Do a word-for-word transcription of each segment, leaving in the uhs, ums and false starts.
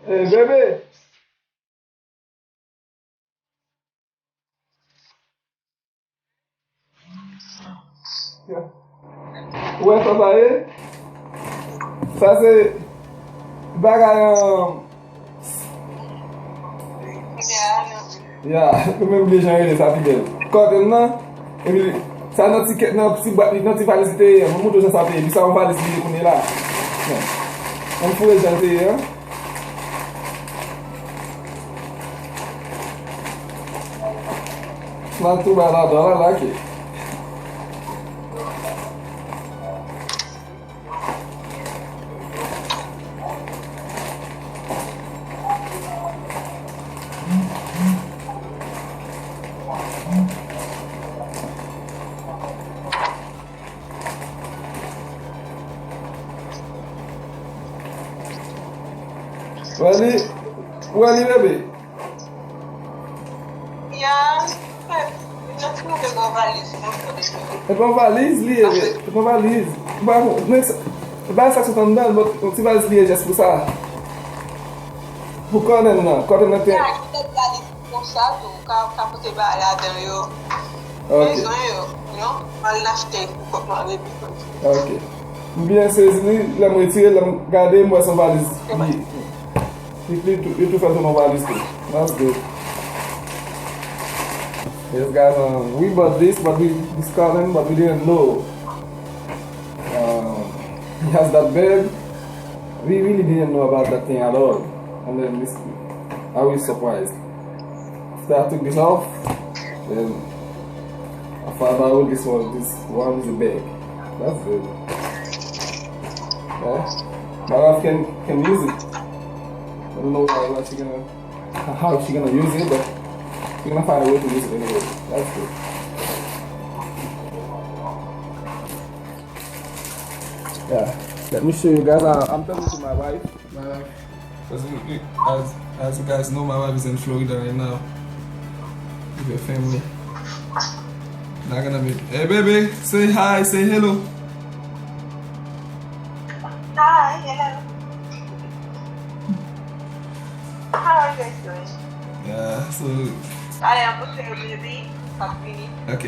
Hey, bebe! Ou wè sa sa ye? Sa se bagay an. Ya, nou menm bliye jan rele sa pi bèl. Kòtèn nan, epi sa nan ti kèt, nan ti bwat li, nan ti valiz li te ye an. Mwen montre w jan sa te ye, epi sa yon valiz li ye kounye la. An foure jan l te ye an. Nan tou ba ladan la, lake. Wè li, wè li, bebe. Ya, nou twouve yon valiz nan fon de. E pa yon valiz li ye, e pa yon valiz. Ba, men sa, ba sa ki sot anndan, but yon ti valiz li ye jis pou sa. Pou kòtèn nan, kòtèn nan te. Ya, ki tèt valiz konsa tou, ou ka, ou ka pote bagay ladan yo. Ok. Bezwen yo, non? Al achte pou kòk mwen, epi konsa. Ok. M byen sezi li, lè m retire, lè m gade, m wè se yon valiz li ye. Li, li tou, li tou fè tou nan valiz tou. That's good. Yes, guys, um, we bought this, but we, this kòtèn, but we didn't know. Um, he has that bag. We really didn't know about that thing at all. And then this, I was surprised. After I took this off, then I found out this one, this one is a bag. That's good. Yeah. My wife can, can use it. I don't know why, why she gonna, how she gonna use it, but she gonna find a way to use it anyway. That's good. Yeah. Let me show you guys. I, I'm talking to my wife. My wife. As you, as, as you guys know, my wife is in Florida right now with her family. Not gonna be. Hey, baby, say hi, say hello. Hi, hello. How are you guys doing? Yeah, so. Allez, I'm with you, baby. Pas fini. Ok.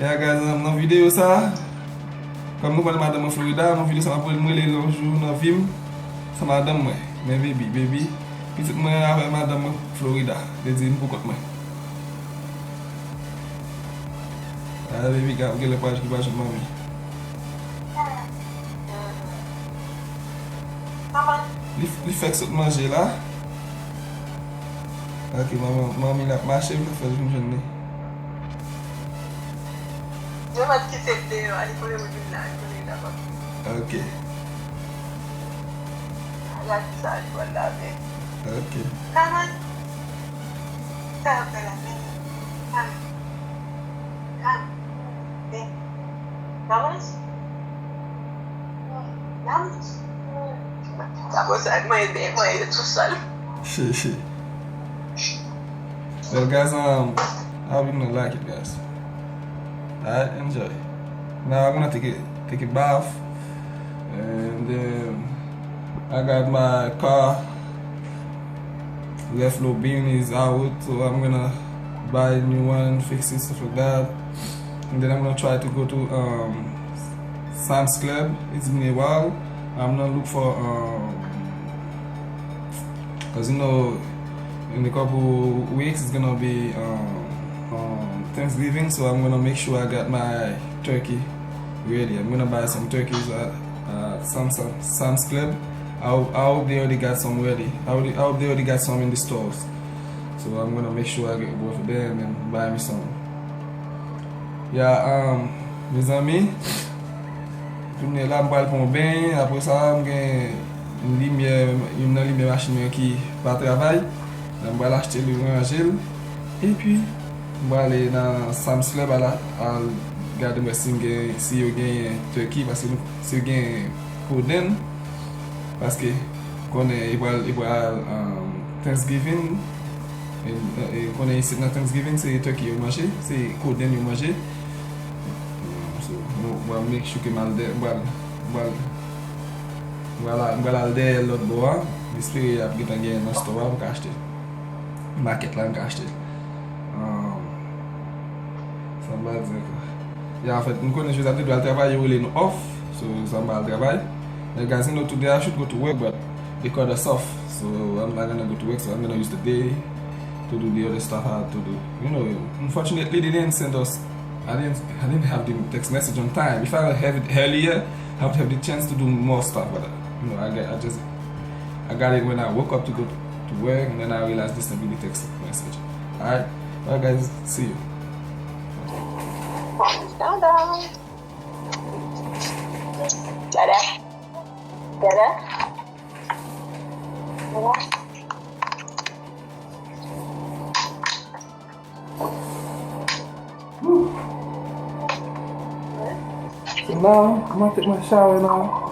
Yeah, guys, um, nan videyo sa, kòm nou pale madanm mwen Florida, nan videyo sa, m ap rele, m rele l yon jou nan vi m, se madanm mwen. Men baby, baby, pitit mwen avè madanm mwen Florida. Vle di, m pou kont mwen. Ah, baby, gen lè pral ki pa jwenn manmi. Li, li fèk sot manje la. Ok, manman, manmi l ap mache, m fè l vin jwenn li. Yo mèt kite l deyò a, li konnen m vin la, li konnen l ap ap. Ok. Gad sa, li pral lave. Ok. Kaman? Sa yo fè la, men. Kaman? Kaman? Kaman? Kaman? Sa konsa, mwen, mwen, mwen, tou sèl. Well, guys, um, I hope you gonna like it, guys. Alright, enjoy. Now I'm gonna take a, take a bath, and then I got my car. Left little bean is out, so I'm gonna buy a new one, fix it, stuff like that. And then I'm gonna try to go to, um, Sam's Club. It's been a while. I'm gonna look for, um, Cause you know, in a couple weeks it's gonna be, um, um, Thanksgiving, so I'm gonna make sure I got my turkey ready. I'm gonna buy some turkeys at, at Sam's, Sam's Club. I hope, I hope they already got some ready. I hope, I hope they already got some in the stores. So I'm gonna make sure I get both of them and buy me some. Ya, um, mezanmi, kounye la m pral pran yon beny, apre sa m gen limyè, youn nan limyè machin mwen ki pa travay, la m pral achte li, ranje l, epi m prale nan Sam's Club al, al gade m wè si m gen, si yo genyen turkey, paske si yo gen kodenn, paske konnen e pral, e pral, um, Thanksgiving, e, e konnen isit nan Thanksgiving se turkey yo manje, se kodenn yo manje. So, mwen, mwen make sure ke m al de, mwen al, mwen al, M pral al, m pral al dèyè lòt bò a. M espere y ap gentan genyen nan store a, m ka achte l. Makèt la, m ka achte l. Um, sa m pral di ankò? Ya, anfèt, m konnen Joseph te dwe al travay, yo rele nou off. So, sa m pral travay. Now, guys, you know, today I should go to work, but they cut us off. So, I'm not gonna go to work, so I'm gonna use the day to do the other stuff I had to do. You know, unfortunately, they didn't send us, I didn't, I didn't have the text message on time. If I have it earlier, I would have the chance to do more stuff, but, uh, you know, I got, I just, I got it when I woke up to go to work, and then I realized this would be the text message. Alright? Alright, guys, see you. Dada. Dada. Dada. So now, I'm gonna take my shower now.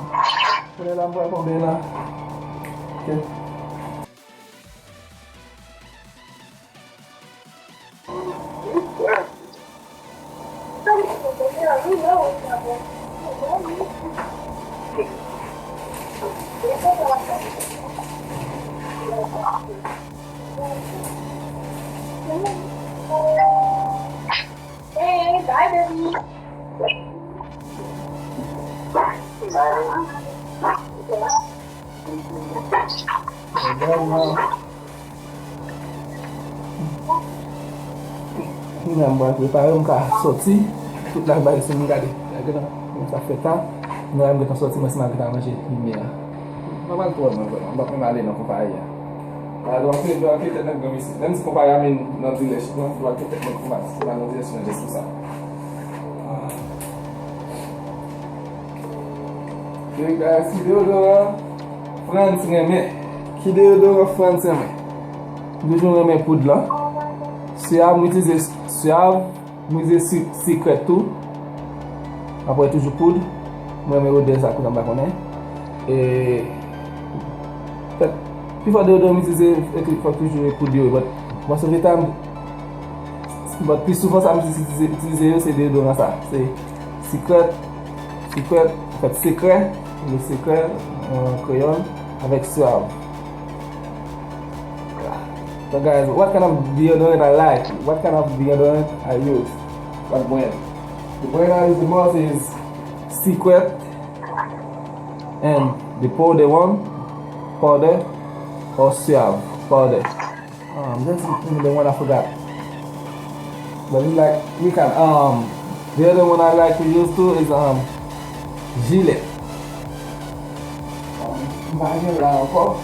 Kounye a la, m pral tonbe la. Ok. Hey, bye, baby. Bye, baby. Kounye a m pral prepare, m ka soti. Tout la bay sou m gade. Gade nan, kòman sa fè ta. Kounye a m gentan soti, mwen si m al gentan manje limyè a. Mwen mal twò non, vrèman. M p ap menm ale nan konpayi a. Alò, anpil dwa ki tèt nèg granmesi. Menm si konpayi a menm nan direksyon, dwa ki tèt nèg konpayi a nan direksyon jis pou sa. Ah. Ki deyodoran Frantz renmen? Ki deyodoran Frantz renmen? M toujou renmen poud lan. Suave, m itilize Suave, m itilize si-, Secret tou. Apre toujou poud. M renmen odè sa, kounye a m pa konnen. E, fèt, pifò deyodoran m itilize, e, fòk toujou e poud yo, but, mwen sou veta, but, pi souvan sa m itilize, itilize yo, se deyodoran sa. Se Secret, Secret, anfèt, Sekrè, le Sekrè, an kreyòl, avèk Suave. So, guys, what kind of deodorant I like? What kind of deodorant I use? What brand? The brand I use the most is Secret and the powder one, powder or Suave powder. Um, that's the one I forgot. But it's like, we can, um, the other one I like to use too is, um, Gillette. Um, m pa gen la ankò.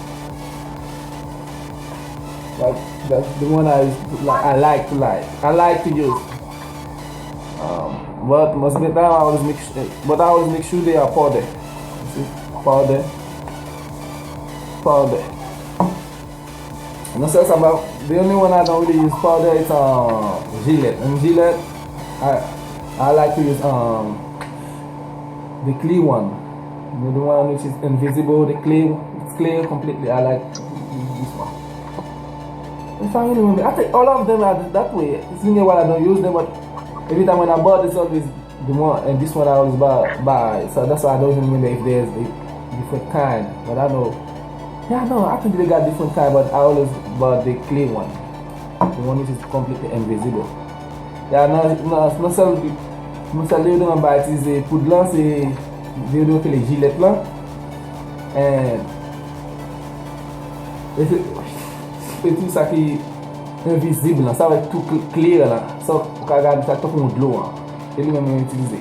But that's the one I, like, I like to like. I like to use. Um, but most of the time I always make sure, but I always make sure they are powder. You see? Powder. Powder. Nan sèl sa, the only one I don't really use powder is, um, Gillette. And Gillette, I, I like to use, um, the clear one. The, the one which is invisible, the clear, it's clear completely. I like this one. If I really remember, I think all of them are that way. It's been a while I don't use them, but every time when I bought, it's always the one, and this one I always buy, buy. So that's why I don't even remember if there's a different kind. But I know, yeah, I know, I think they got different kind, but I always bought the clear one. The one which is completely invisible. Yeah, nan, nan, nan sèl, nan sèl deyodoran m pa itilize poud lan, se deyodoran ki rele Gillette lan. And, e se, e tou sa ki envizib lan, sa w wè tou kl-, klè lan, sa w ka gade sa tankou yon dlo an. E li menm mwen itilize.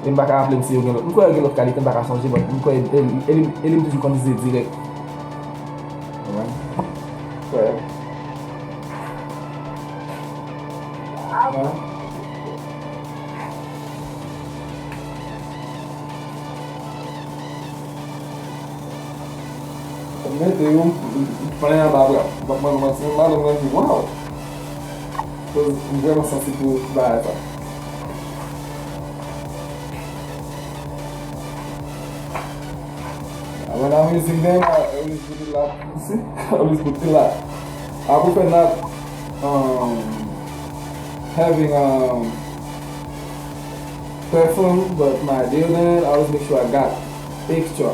E m pa ka raple m si yo gen lòt. M kwè yo gen lòt kalite, m pa ka sonje, but m kwè e, e, e li, e li m toujou konn itilize dirèk. Ou konprann? Kwè. Hein? Mete yo, m plen anba bra m. M p ap mande manti, m ale, mwen di, "Waw!" Koz m vrèman sansib pou bagay sa. When I'm using them, I always put a lot, you see? I always put a lot. I prefer not, um, having, um, perfume, but my deodorant, I always make sure I got extra.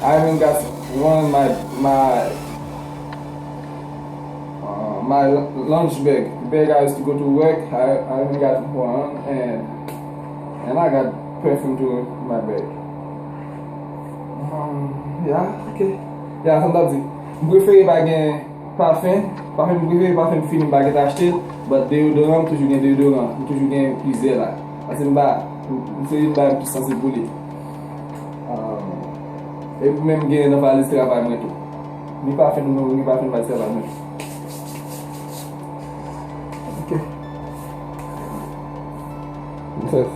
I haven't got one my my uh, my lunch bag. The bag I used to go to work. I, I haven't got one, and and I got perfume too in my bag. Um, yeah, okay. Yeah, sa m t ap di. M prefere pa gen pafen. Pafen, m prefere pafen m fini m pa gentan achte l. But deyodoran, m toujou gen deyodoran. M toujou gen plizyè la. Paske m pa, m se youn bagay m tou sanse pou li. Um, e pou menm gen nan valiz travay mwen tou. Ni pafen nou, ni pafen valiz travay mwen. Ok. Yes.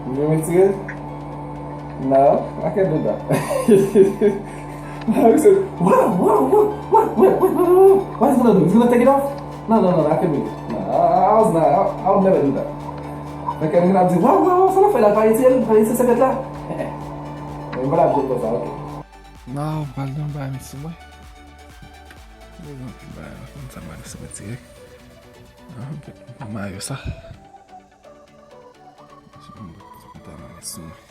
You want me to get? No, I can't do that. No, he said, wow, wow, wow, wow, wow, wow, wow, wow. What is he gonna do? He's gonna take it off? No, no, no, no, I can't do it. No, I, I was not, I, I would never do that. Mwen kè mwen ap di, waw, waw, waw, sa l ap fè la, pa retire l, pa retire sèvyèt la. Mwen pa ap jwe konsa, ok. Non, m pral gen yon bagay met sou mwen. Mwen gen yon bagay, mwen konn sa m pral met sou mwen dirèk. Ah, m pran mayo sa. Mwen ta mare sou mwen.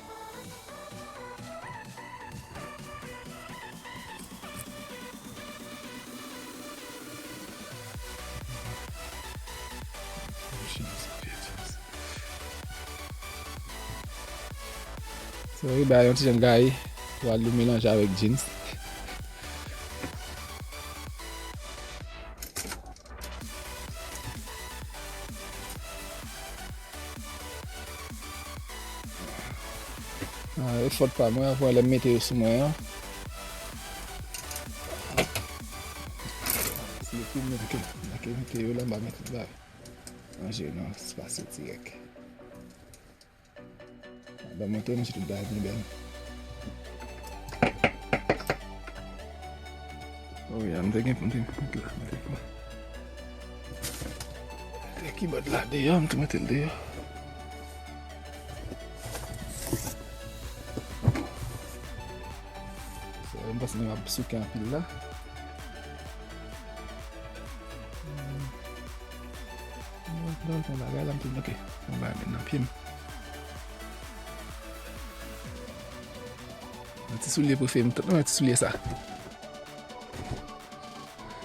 So, wi, ba yon ti jan gaye, pral li melanje avèk jeans. Ah, e fòt pa mwen, apre lè m mete yo sou mwen an. Si yo tou mete, mete yo la, m pa mete la. Ranje nan espas yo dirèk. Ban mwen te montre tout bagay byen bèl. Oh, yeah, m te gen, m te, m te, m te, m te kibòd la deyò, m te mete l deyò. So, m panse nou ap souke anpil la. Hmm. Mwen, mwen, mwen, bagay la, m te, ok. Mwen bagay met nan pye m. Yon ti soulye prefere m, tout mwen ti soulye sa.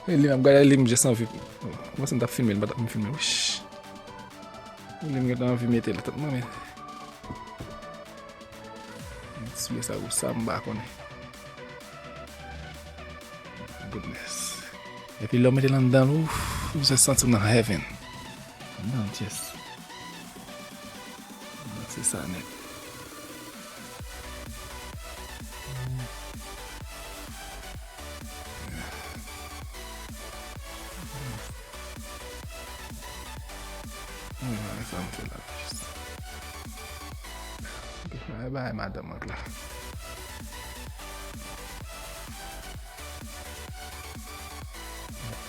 E li m ap gade li, m jis anvi. Mwen se m t ap filme, li pa t ap filme, wish. Li m gentan anvi mete l, tout mwen, men. Yon ti soulye sa, ou sa, m pa konnen. Goodness. Epi lè w mete l anndan l, ouf, ou se santi w nan heaven. Anndan l, yes. Anndan l, se sa nèt. Mwen wè sa m fè la jis. Mwen bay madanm mwen la.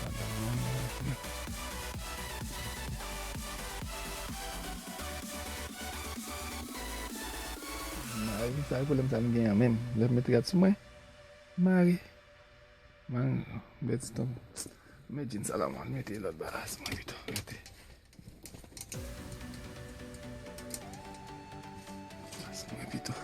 Madanm mwen. Mari, sa e pwoblèm sa m genyen menm. Lè m met rad sou mwen. Mari. Man, bèt tan. Met jeans sa la, man. Mete lòt bagay sou mwen pito. Mete. Sa sou mwen pito.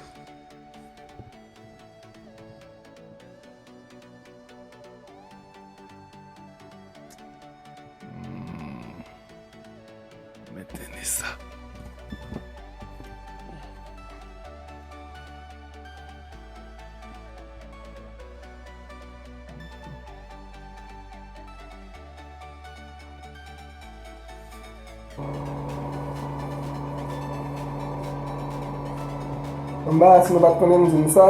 Hmm. Mete ni sa. Anba, si nou pa t konnen, m di nou sa.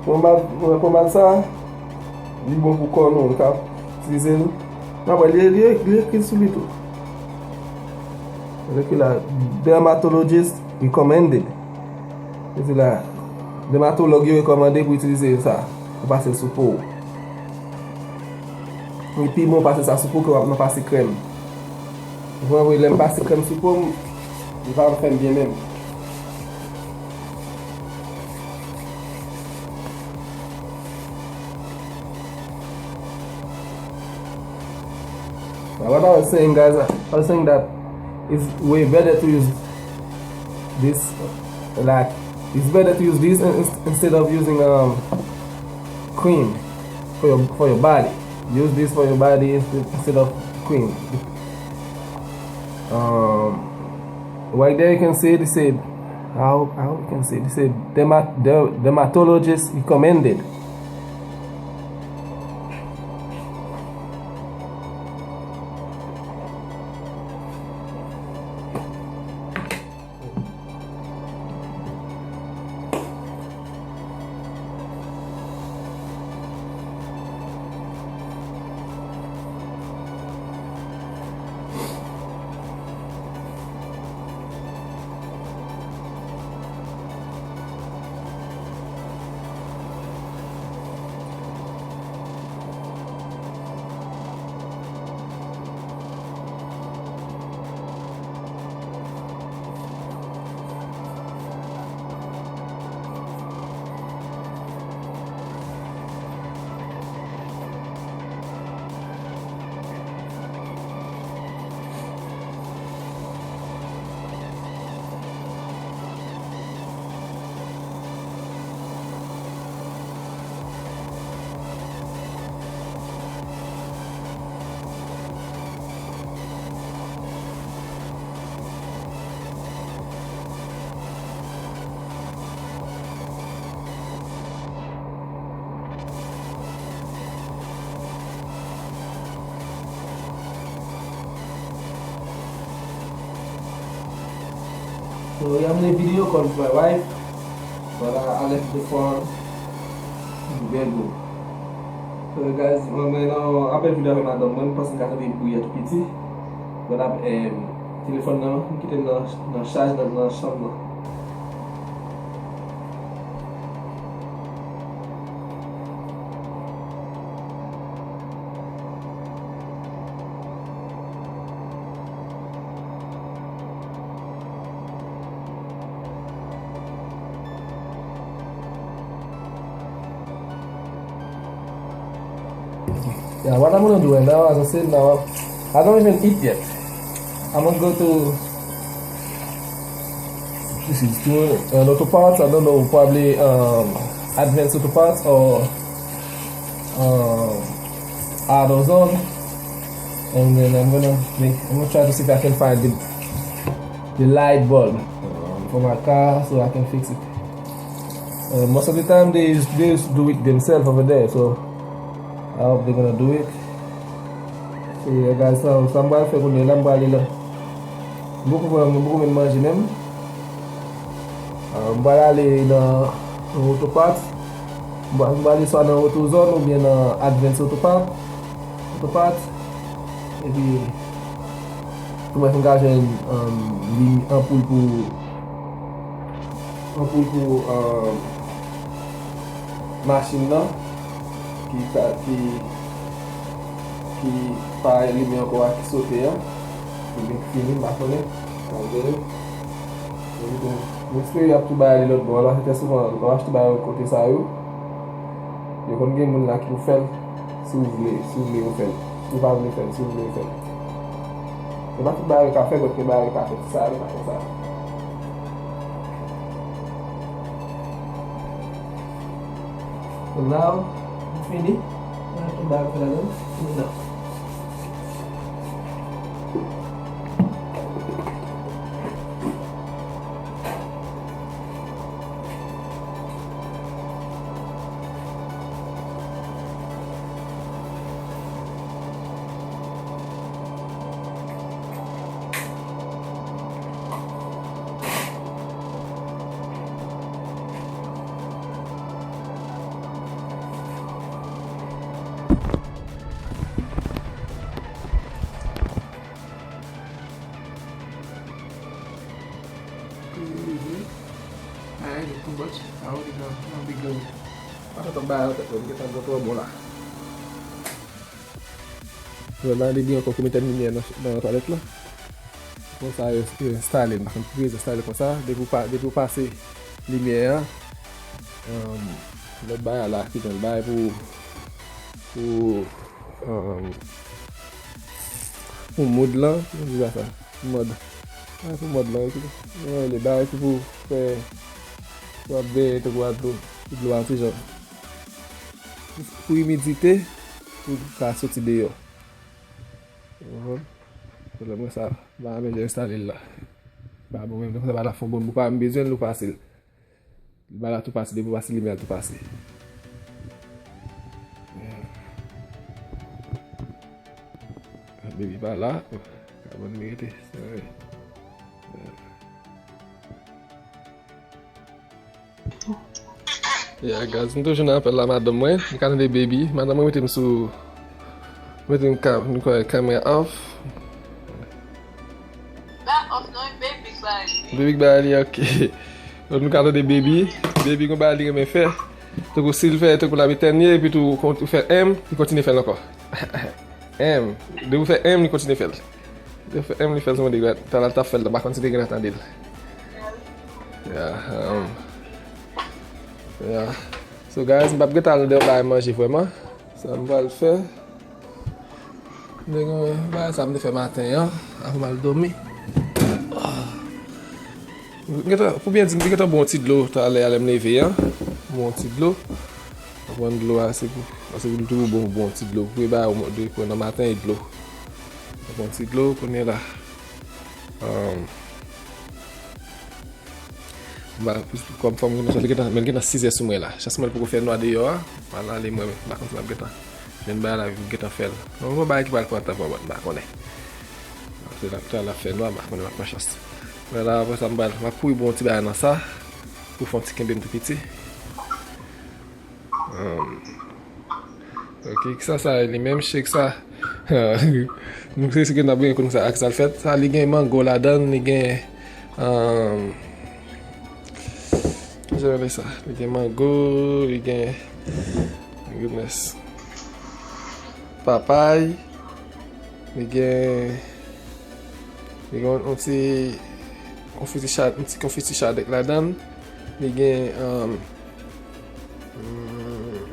Pwomad, pwomad sa, li bon pou kò nou, nou ka itilize l. N ap wè, li, li, li ekri sou li tou. Li ekri la, dermatologist recommended. Se di la, dèmatològ yo rekòmande pou itilize sa, pou pase l sou po w. Li pi bon pase sa sou po ke w ap nan pase krèm. Ou konprann, wi, lè m pase krèm sou po m, li pa fè m byen menm. Now, what I was saying, guys, I was saying that it's way better to use this, like, It's better to use this in- instead of using um cream for your for your body. Use this for your body instead instead of cream. Um, right there you can see it. It said, I hope, I hope you can see it. It said dermat, der, dermatologist recommended. So, yeah, I'm in a video called with my wife, but uh, I left the phone in the bedroom. So, guys, mwen, mwen nan apèl videyo avèk madanm mwen, m panse m ka tande bri an tou piti. But, um, telefòn nan, m kite l nan, nan chaj nan, nan chanm nan. Yeah, what I'm gonna do right now, as I said now, I don't even eat yet. I'm gonna go to this is doing an auto parts. I don't know, probably um, advanced auto parts or um, AutoZone. And then I'm gonna make, I'm gonna try to see if I can find the, the light bulb um, for my car so I can fix it. Uh, most of the time they used, they used to do it themselves over there, so I hope they're gonna do it. So yeah, guys, sa, sa m pral fè kounye a la, m pral ale la. M poko fè, m poko menm manje menm. Uh, m pral ale nan, nan auto parts. M pral, m pral ale swa nan AutoZone oubyen nan Advance Auto Parts. Auto Parts. Epi, pou mwen, m ka jwenn um, li anpoul pou, anpoul pou um, machin nan ki, ki, ki pa limen ankò a, ki sote a. Li byen fini, m pa konnen. Sa vle di, m espere y ap tou bay ale lòt bò la. Se trè souvan, lè w achte bagay kote sa yo, yo konn gen moun la ki pou fè l. Si w vle, si w vle, yo fè l. Si w pa vle fè l, si w vle, yo fè l. Se pa tout bagay yo ka fè, but gen bagay yo ka fè. Ti sa yo pa fè sa. So now, m fini. Mwen tou ba fè ladan. Fini nan. Alright, too much. I already done. I'll be good. Pa t ap bay an tèt mwen, m gentan gwo twò bon la. Jodi a, li gen ankò kou metèn limyè nan, nan twalèt la. Konsa, yo, yo enstale l. M pa konn ki rezon enstale l konsa. Depi w pa, depi w pase limyè a, um, lòt bagay la, ki jan l bay pou, pou, um, pou mood lan, pou di sa, mood. Bagay pou mood lan, ki, yo rele bagay ki pou fè W ap benyen tankou a dlo, dlo a yon ti jan pou imidite, pou l ka soti deyò. Ou konprann? Pwoblèm mwen sa, m pa renmen jan yo enstale l la. Li pa bon menm, tankou sa pa la fon bon, ou pa menm bezwen l, ou pase l. Li pa la tou pase, depi w pase limyè a, l tou pase. Baby pa la. Ka bon, li rete. Yeah, guys, m toujou nan apèl la, madanm mwen. M ka tande baby. Madanm mwen mete m sou, mete m ka, m kwè, camera off. Pa off non, baby k ba li. Baby k ba li, ok. Donk, nou ka tande baby. Baby gon bagay li renmen fè. Tankou si l fè, tankou l ap etènye, epi tou, ou fè M, li kontinye fè l ankò. M. Depi w fè M, li kontinye fè l. Depi w fè M, li fè l sou mwen degrad. Talè l t ap fè l, m pa konn si te gentan tande l. Yeah, um, yeah. So, guys, m p ap gentan al deyò bay manje vrèman. Sa m pral fè. M te gen bagay sa m te fè maten an, avan m al dòmi. Ah. M gentan, pou byen di, m te gentan bwè yon ti dlo talè a lè m leve an. Bwè yon ti dlo. Mwen pran dlo a, se pou, se pou l toujou bon, bwè yon ti dlo. Pou e bagay ou dwe pran nan maten e dlo. Mwen pran yon ti dlo, kounye a la. Um, m pa, kòm fò m gentan soti, gentan, men gentan sizè sou mwen la. Chans mwen poko fè nwa deyò a. M al ale mwen, m pa konn si m ap gentan jwenn bagay la, m gentan fè l. Non, yon bagay ki pral pran tan pou mwen, m pa konnen. Se la, talè l ap fè nwa, m pa konnen, m ap pran chans. Men la, apre sa, m pral, m ap kouri bwè yon ti bagay nan sa, pou fè yon ti kenbe m tou piti. Um, ok, kisa sa ye li menm, shake sa? Nou se si gen nan byen konn sa, ak sa l fèt. Sa, li gen mango ladan l, li gen, um, kijan yo rele sa? Li gen mango, li gen, goodness. Papay, li gen Li gen yon, yon ti konfiti cha-, yon ti konfiti chadèk ladan l. Li gen, um, mm,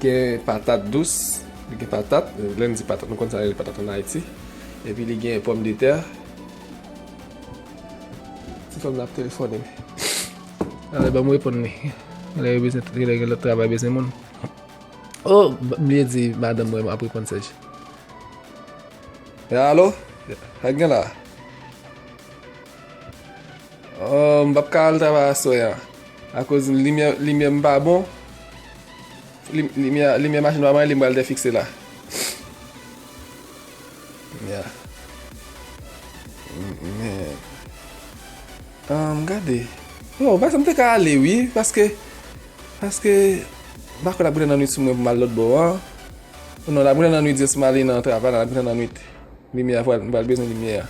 gen patat dous. Li gen patat. Lè n di patat, nou konn sa rele patat ann Ayiti. Epi li gen pòmdetè. Ti fanm nan ap telefone m. Ale, ban m reponn li. Lè yo bezwen, lè gen lòt travay bezwen moun. Oh, m bliye di madanm mwen m ap reponn Sèj. E alo? Sa k gen la? Oh, m p ap ka al travay aswè a. Akoz limyè, limyè m pa bon. Lim-, limyè, limyè machin pa mwen, li m pral defikse la. Yeah. M, men. Ah, m gade. Oh, bagay sa m te ka ale, wi, paske, paske, m pa kwè l ap rete nan nwit sou mwen pou m al lòt bò a. Non, l ap rete nan nwit jis m ale nan travay la, l ap rete nan nwit. Limyè a, pral, m pral bezwen limyè a.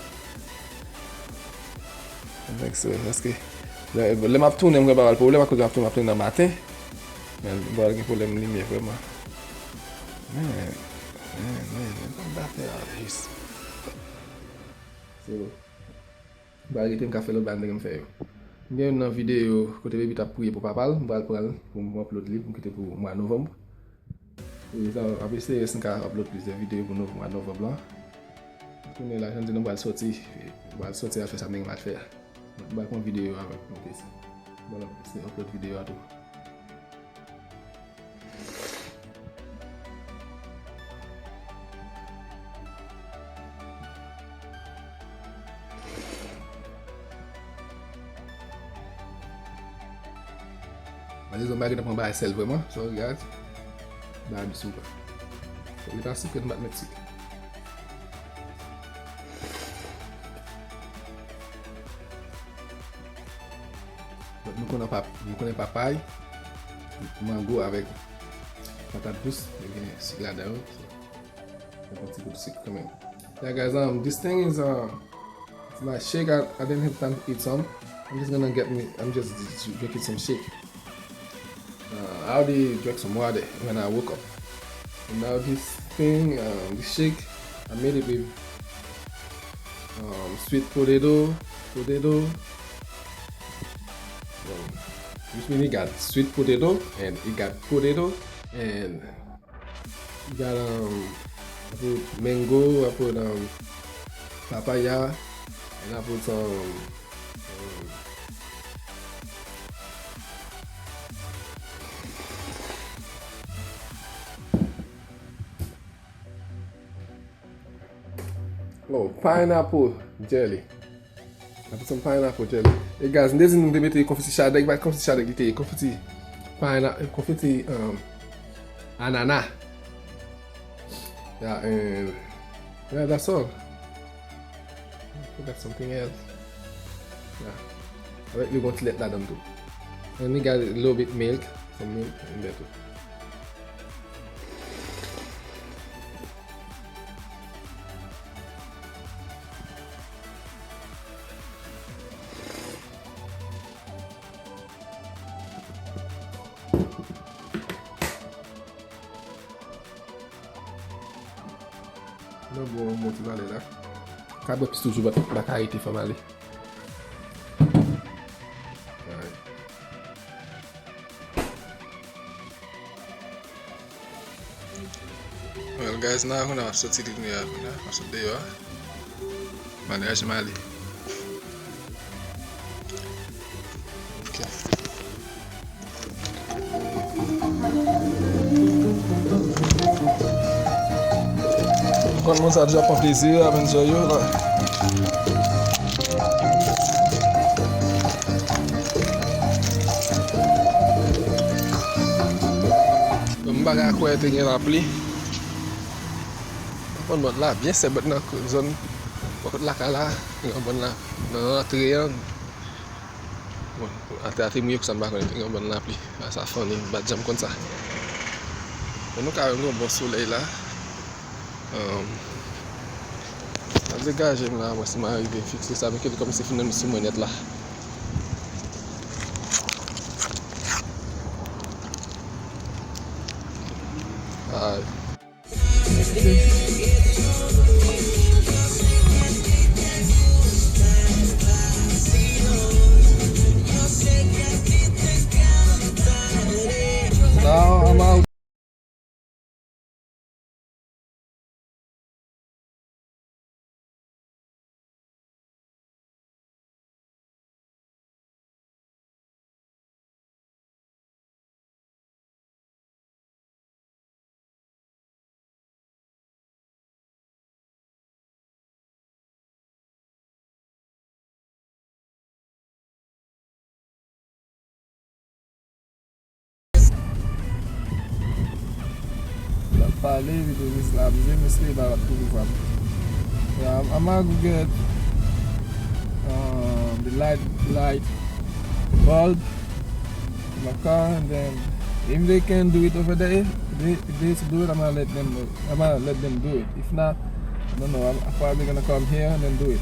I think so, paske lè, lè m ap tounen, m gen pa mal pwoblèm, akoz m ap tounen, m ap tounen nan maten. Men, m pral gen pwoblèm limyè vrèman. Men, men, men, men, pa batè a jis. Se bon. M pral rete, m ka fè lòt bagay m te gen m fè yo. M gen youn nan videyo kote Baby t ap priye pou papa l, m pral pran l pou m upload li, pou m kite pou mwa novanm. E sa, ap eseye si m ka upload plizyè videyo pou nov-, mwa novanm lan. Kounye la, jan m di nou, m pral soti, m pral soti al fè sa m gen m al fè a. M pral pran videyo avèk nou, m te si. M pral eseye upload videyo a tou. Mwen di zòn bagay nan pran bagay sèl vrèman. Sorry, guys. Bagay m sou pa. Li pa sikre, nou pa t met sik. Donk, nou konnen pap-, nou konnen papay, mango avèk patat dous, yo gen sik ladan yo. So, mete yon ti gout sik kanmenm. Yeah, guys, um, this thing is, uh, it's my shake. I, I didn't have time to eat some. I'm just gonna get me, I'm just drinking some shake. Uh, I already drank some water when I woke up. And now this thing, um, this shake, I made it with, um, sweet potato, potato. Um, which means it got sweet potato and it got potato and it got, um, I put mango, I put, um, papaya, and I put some, um, Oh, pineapple jelly. I put some pineapple jelly. Hey guys, m te di nou m te mete konfiti chadèk, but konfiti chadèk li te ye. Konfiti pina-, konfiti, um, anana. Yeah, and yeah, that's all. I forgot something else. Yeah. Avèk li gon ti lèt ladan tou. And we got a little bit milk, some milk in there too. Nan bon, bon ti vale la. Ka bwè plis toujou, but m pa ka rete, fò m ale. Alright. Well, guys, nan kounye a m ap soti, kounye a, kounye a m ap sot deyò a. M al raje m ale. Ok. Konn moun sa deja pran plezi, ap enjoy yo la. M pa ka kwè te gen lapli. Konn bòt la byen sèk, bòt nan zòn bò kot lakay la, gen yon bòn la, nan rantre an. Bon, atè a te mouye, konsa m pa konnen, te gen yon bòn lapli. A, sa funny, m pa t janm konn sa. Men nou ka wè m gen yon bon solèy la. Um, m ap degaje m la, mwen si m arive fikse sa, men kite kòmanse fin nan sou mwen nèt la. Alright. Now I'm out. L ap pale, epi tou miss la ap jwe, miss li pa ap tou vwa. Yeah, I'm, I'm gonna go get, um, the light, light bulb in my car, and then if they can do it over there, if they, if they to do it, I'm gonna let them, I'm gonna let them do it. If not, I don't know, I'm, I'm probably gonna come here and then do it.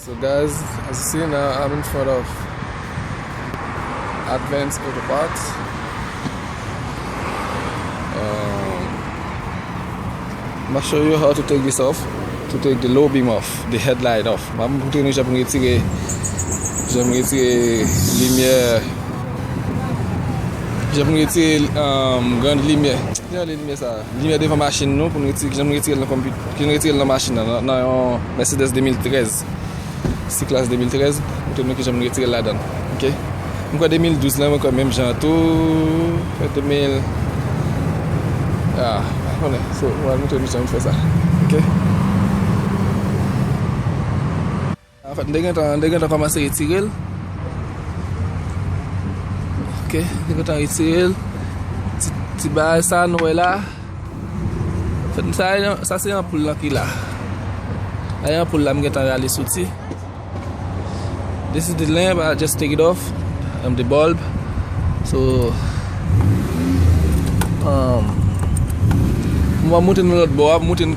So guys, as you see now, I'm in front of Advance Auto Parts. Um, I'm gonna show you how to take this off, to take the low beam off, the headlight off. M ap montre nou jan pou n retire, jan pou n retire limyè, jan pou n retire, um, grann limyè. Jan limyè sa, limyè devan machin nou, pou n retire, jan pou n retire l nan konpit-, jan n retire l nan machin nan, nan, nan yon Mercedes de mil trèz. C-Class de mil trèz, montre nou kijan pou n retire l ladan. Ok? Mwen kwè de mil douz lan, mwen kwè menm jan tou. Fè de mil, ah, pa konnen. So, mwen al montre nou kijan pou fè sa. Ok? Anfèt, m te gentan, m te gentan kòmanse retire l. Ok, m te gentan retire l. Ti, Ti bagay sa nou wè la. Sa, sa se anpoul lan ki la. Sa se anpoul la m gentan rale soti. This is the lamp, I just take it off, um, the bulb. So, um, m va monte nou lòt bò a, monte nou,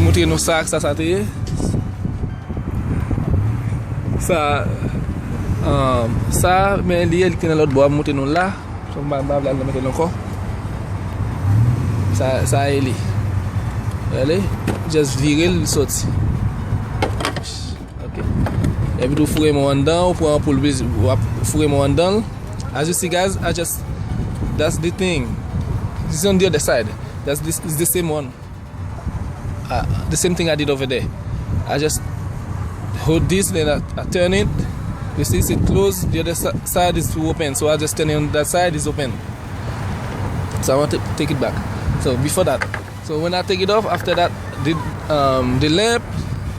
monte nou sa, sa, sa te ye. Sa, um, sa, men li, li te nan lòt bò a, monte nou la. So, m pa, m pa vle al nan mete l ankò. Sa, sa e li. Gade, just vire l, li soti. Ok. Epi tou foure men w anndan, ou pran anpoul, w ap foure men w anndan l. As you see, guys, I just, that's the thing. This is on the other side. That's this, it's the same one. Uh, the same thing I did over there. I just hold this, then I, I turn it. You see, it's closed. The other si- side is open, so I just turn it on that side, it's open. So I want to take it back. So before that, so when I take it off, after that, the um, the lamp,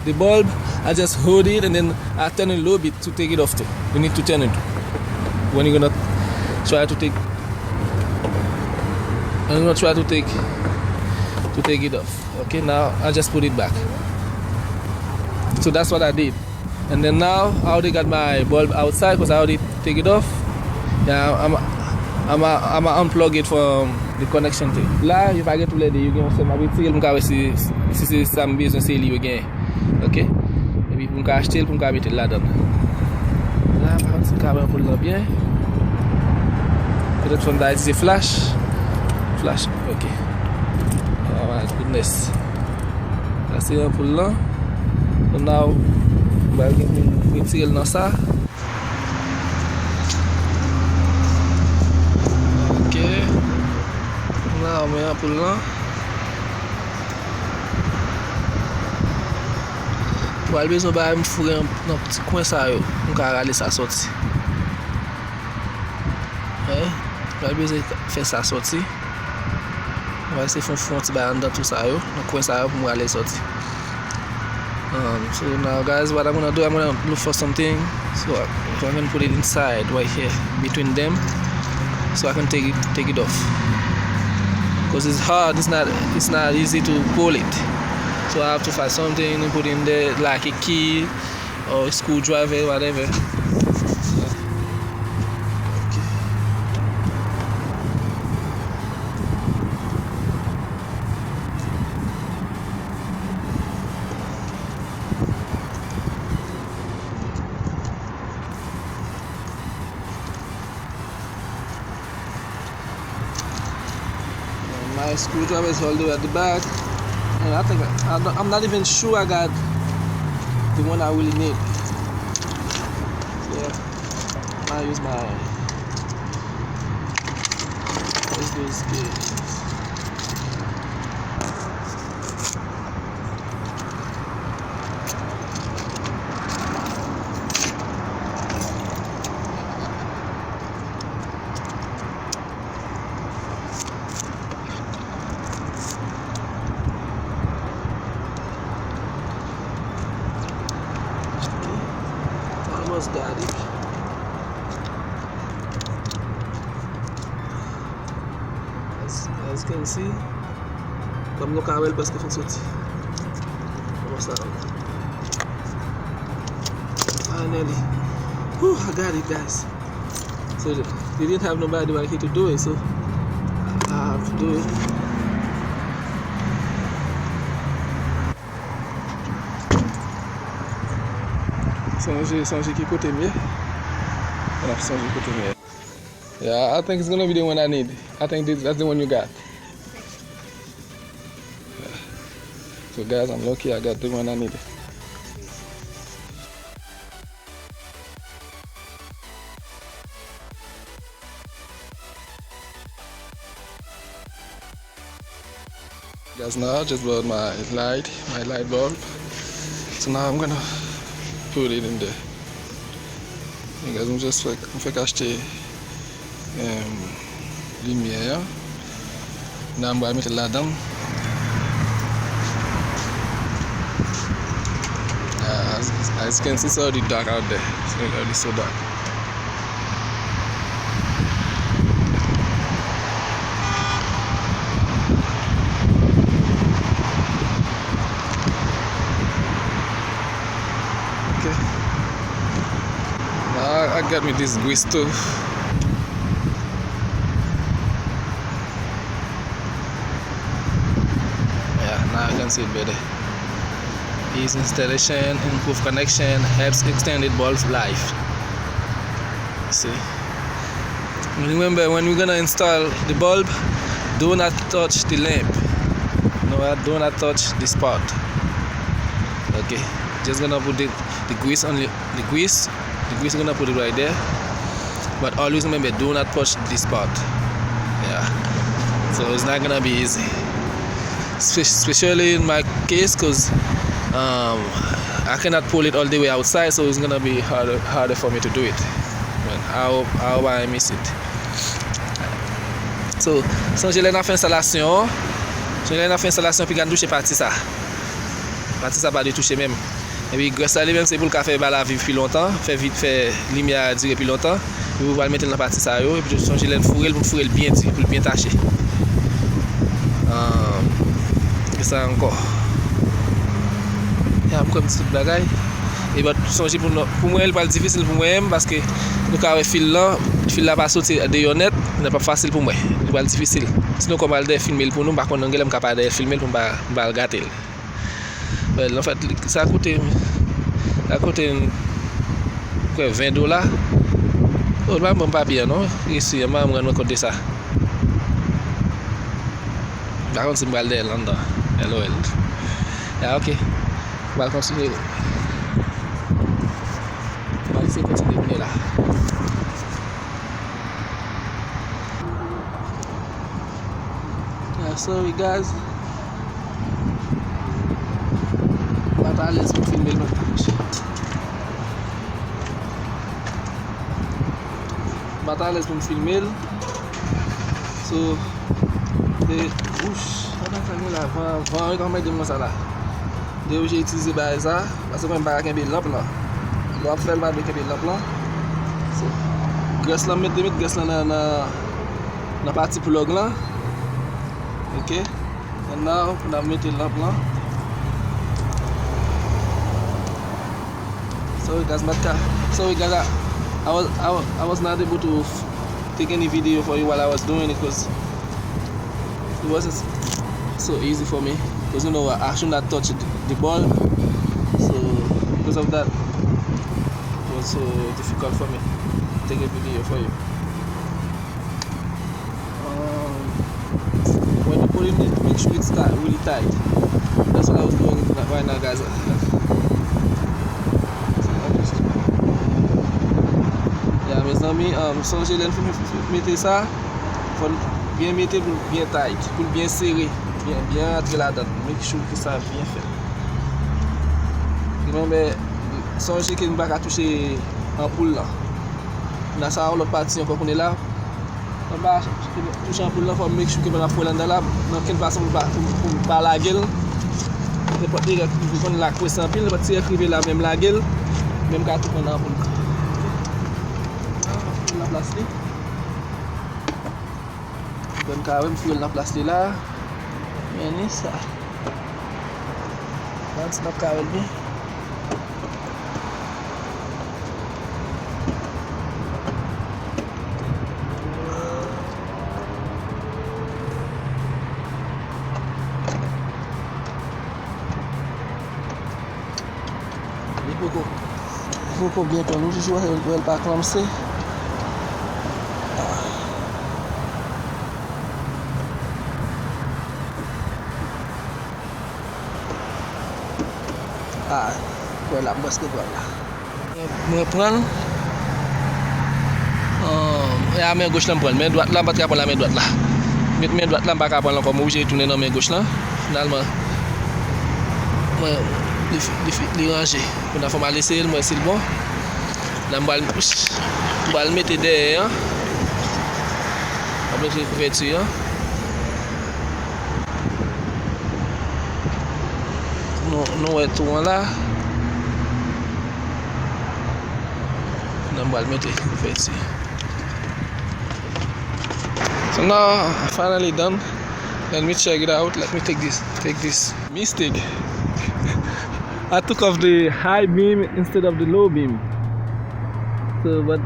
the bulb, I just hold it and then I turn it a little bit to take it off too. You need to turn it when you're gonna try to take. I'm gonna try to take to take it off. Okay, now I just put it back. So that's what I did. And then now I already got my bulb outside because I already take it off. Yeah, I'm I'm I'm unplug it from the connection thing. La, yo pa gen toulède, yo gen yon sèl, m ap retire l pou m ka wè si, si se sa m bezwen, se li yo gen. Ok? Epi pou m ka achte l, pou m ka mete l ladan. La, pa konn si m ka wè anpoul lan byen. Petèt fò m ta itilize flash. Flash, ok. Oh my goodness. Sa se anpoul lan. So now, m pral gen pou m retire l nan sa. Ok. Now, men anpoul lan. Pral bezwen bagay m foure nan ti kwen sa yo. M ka rale sa soti. Wi, pral bezwen fè sa soti. Mwen se fon fon ti bagay anndan tou sa yo, nan kwen sa yo pou m rale l soti. Um, so now, guys, what I'm gonna do, I'm gonna look for something. So I, so I'm gonna put it inside right here between them, so I can take it take it off. Cause it's hard. It's not it's not easy to pull it. So I have to find something to put in there, like a key or a screwdriver, whatever. My screwdriver is all the way at the back. And I think I, I don't, I'm not even sure I got the one I really need. Yeah, I use my, let's do this game. Almost got it. As, as you can see, kòm nou ka wè, l prèske fin soti. Kòman sa? Finally. Whew, I got it, guys. So they didn't have nobody right here to do it, so I have to do it. Sonje, sonje ki kote m ye. N ap sonje kote m ye. Yeah, I think it's gonna be the one I need. I think this, that's the one you got. Yeah. So guys, I'm lucky I got the one I need. Guys, now I just bought my light, my light bulb. So now I'm gonna put it in there. Guys, m just fèk, m fèk achte, um, limyè a. Now m pral mete l ladan. Uh, as, as you can see, it's already dark out there. It's already so dark. Let me this grease too. Yeah, now I can see it better. Ease installation, improve connection, helps extended bulb life. See? Remember, when we're gonna install the bulb, do not touch the lamp. No, do not touch this part. Okay, just gonna put the, the grease on the, the grease. The grease, gonna put it right there. But always remember, do not touch this part. Yeah. So it's not gonna be easy. Spe- especially in my case, because um, I cannot pull it all the way outside, so it's gonna be harder, harder for me to do it. Man, I hope, I hope I miss it. So, sonje lè n ap fè enstalasyon, sonje lè n ap fè enstalasyon, piga n touche pati sa. Pati sa pa dwe touche menm. Epi grès la li menm se pou l ka fè bagay la viv pi lontan, fè vit, fè limyè a dire pi lontan. Epi w pral mete l nan pati sa yo, epi tou sonje lè n foure l pou n foure l byen di, pou l byen tache. Ahn, ki sa ankò? Ya, m kwè m di tout bagay. E but sonje pou nou, pou mwen, li pral difisil pou mwen menm, paske nou ka wè fil lan, fil la pa soti deyò nèt, li p ap fasil pou mwen. Li pral difisil. Sinon, kòm al dèyè filme l pou nou, m pa konn, gen lè m ka pa dèyè filme l pou m pa, m pa al gate l. Well, anfèt, li, sa koute, sa koute m kwè ven dola. Oh, l pa ban m papye a non. Resi an, m pa rann mwen kont de sa. M pa konn si m pral dèyè l anndan. L O L. Ya, ok. M pral kontinye. M pral eseye kontinye kounye la. Yeah, sorry guys. M pa t alèz pou m filme l non. M pa t alèz pou m filme l. So, e, wouch, sa pa sa gen la, van, van an k anmède m konsa la. M te oblije itilize bagay sa, paske mwen m pa ka kenbe lanp lan. Lè w ap fè l, pa dwe kenbe lanp lan. So, grès lan, m met, met grès lan nan, nan, nan pati plug lan. Ok. And now, n ap mete lanp lan. Sorry guys, m pa t ka, sorry guys, I, I was, I, was- I was not able to f- take any video for you while I was doing it because it wasn't s- so easy for me because you know I should not touch the, the bulb, so because of that it was so difficult for me to take a video for you. Um, when you put it in, make sure it's tight, really tight. That's what I was doing right now, guys. Ya, mezanmi, um, sonje lè n fin mete sa, fò n byen mete pou l byen tight, pou l byen sere, byen, byen rantre ladan. Make sure ke sa byen fèt. Remember, sonje ke n pa ka touche anpoul lan. Nan sa yon lòt pati ankò kounye la. Anba, touche anpoul lan, fò m make sure ke m ap foure l anndan la, nan okenn fason pou m pa, pou, pou m pa lage l. Nenpòt erè ki rive, konn la kwese anpil, nenpòt ti erè ki rive la, menm lage l, men m ka tou pran anpoul. Anpoul nan plas li. Bon, m ka wè m foure l nan plas li la. Men ni sa. Gad si n ap ka wè l byen. Li poko, li poko byen tonn. Ou jis wè, wè l pa klanmse. Ah, kwè la, m prèske pran la. Mwen pran l. Ah, e a men goch la m pran l. Men dwat la, m pa t ka pran l a men dwat la. Met men dwat la, m pa ka pran l ankò. Mwen oblije tounen nan men goch la. Finalman, mwen, li, li, li ranje. Kounye a fò m al eseye l, mwen, si l bon. La, m pral, m pral mete dèyè an. M ap mete kouvèti an. Nou, nou wè tou an la. Nan m pral mete kouvèti. So now, I finally done. Let me check it out. Let me take this, take this. Mistake. I took off the high beam instead of the low beam. So, but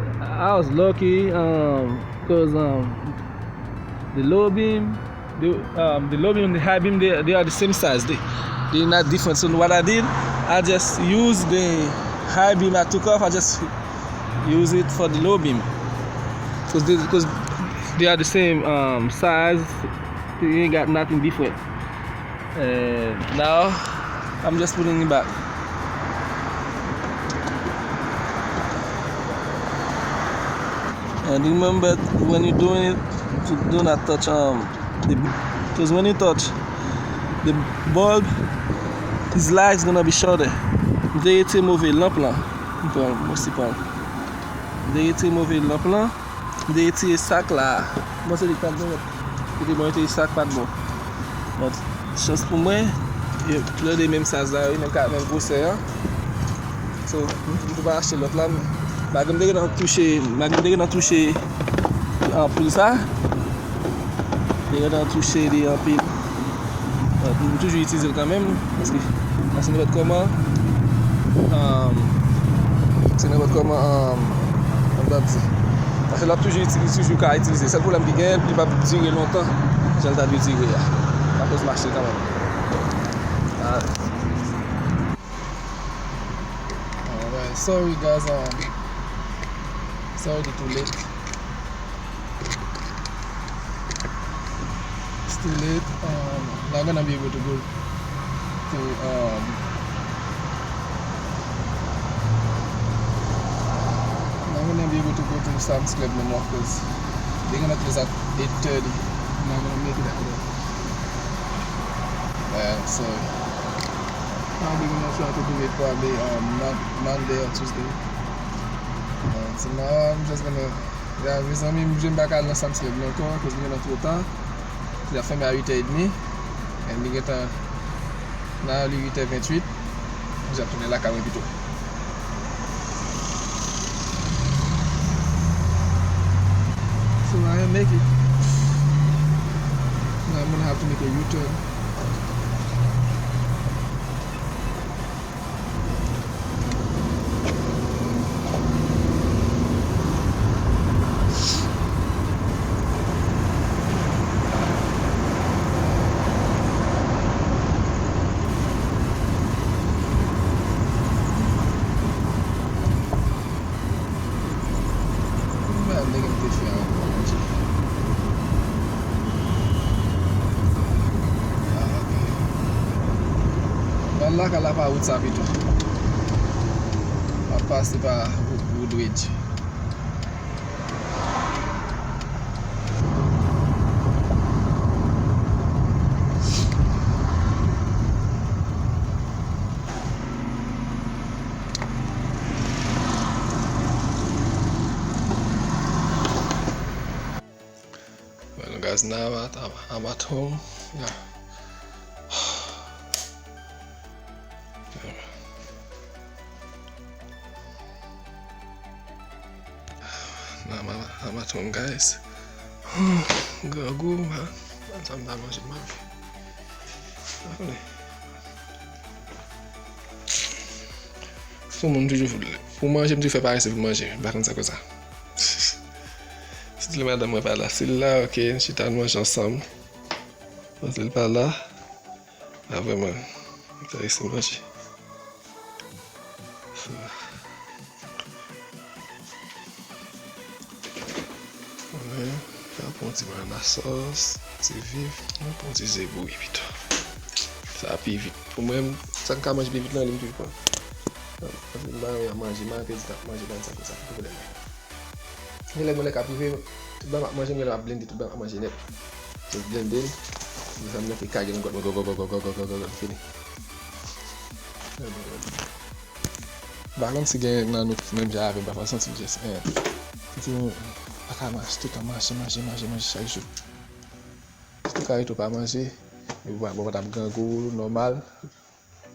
I was lucky, um, 'cause, um, the low beam, the, um, the low beam and the high beam, they, they are the same size. They, they're not different. So what I did, I just used the high beam I took off. I just use it for the low beam. 'Cause they, 'cause they are the same, um, size. You ain't got nothing different. And now, I'm just putting it back. And remember, when you're doing it, to do not touch, um, the, because when you touch the bulb, his life is gonna be shorter. M te retire move lanp lan. M pran, mwen si pran. M te retire move lanp lan. M te retire sak la. Mwen se li k pa t gen lòt. Li te bon, li te sa k pa t bon. But chans pou mwen, yo tou lè de menm size la, yo menm ka, menm gwosè an. So, m, m tou pa achte lòt la, men malgre m te gentan touche, malgre m te gentan touche anpil sa, m te gentan touche li anpil. But m toujou itilize l kanmenm, paske, paske nenpòt kòman, um, se nenpòt kòman, um, kòman ta di, paske l ap toujou itilize, toujou ka itilize. Sèl pwoblèm ki genyen, li p ap dire lontan jan l ta dwe dire a. Akoz m achte l kanmenm. Alright. Alright. Sorry, guys. Um, sorry to too late. It's too late. Um, not gonna be able to go to, um, not gonna be able to go to Sam's Club no more 'cause they're gonna close at eight thirty. I'm not gonna make it that late. Yeah, so probably gonna try to do it probably, um, Mon-, Monday or Tuesday. Uh, so now I'm just gonna Yeah, mezanmi, m jwenn pa ka al nan Sam's Club la ankò, akoz li gentan twò ta. Li ap fèmen a uit è edmi. And li gentan, la, li uit è venntuit. M ap tounen lakay mwen pito. So, I make it. Now I'm gonna have to make a U-turn. Mwen al nèg m te fè ankò, Bondye. Ah, ok. M al lakay la pa wout sa pito. M ap pase pa Woodridge. Well, guys, now I'm at, I'm, I'm at home. Yeah. Now I'm, I'm at home, guys. Grangou, man. Sa m ta manje, man. Sou moun toujou pou manje, m toujou fè parese pou manje. M pa konn sa k fè sa. Si tout madanm mwen pa la, si l la, ok, n chita n manje ansanm. Paske l pa la, a vrèman, m ta resi manje. So, mwen, m pran yon ti banana sòs, ti viv, mwen pran yon ti ze bouyi pito. Sa pi vit. Pou mwen, sa m ka manje pi vit nan li, m toujou pran. Paske m pa renmen manje, m pa renmen pèdi tan ap manje, bann sa konsa, ki pwoblèm. Gen lè, gen lè k ap rive, tout bagay m ap manje, gen lè m ap blende tout bagay m ap manje nèt. Just blende l. Desann nan ki kage nan gòt mwen, gò, gò, gò, fini. M pa konn si gen nan nou ki menm jan avè m, pafwa m santi m just, eh, santi m pa ka mache, tout tan mache, mache, mache, mache chak jou. Si w ka rete w pa manje, epi w pa, w pa t ap grangou nòmal.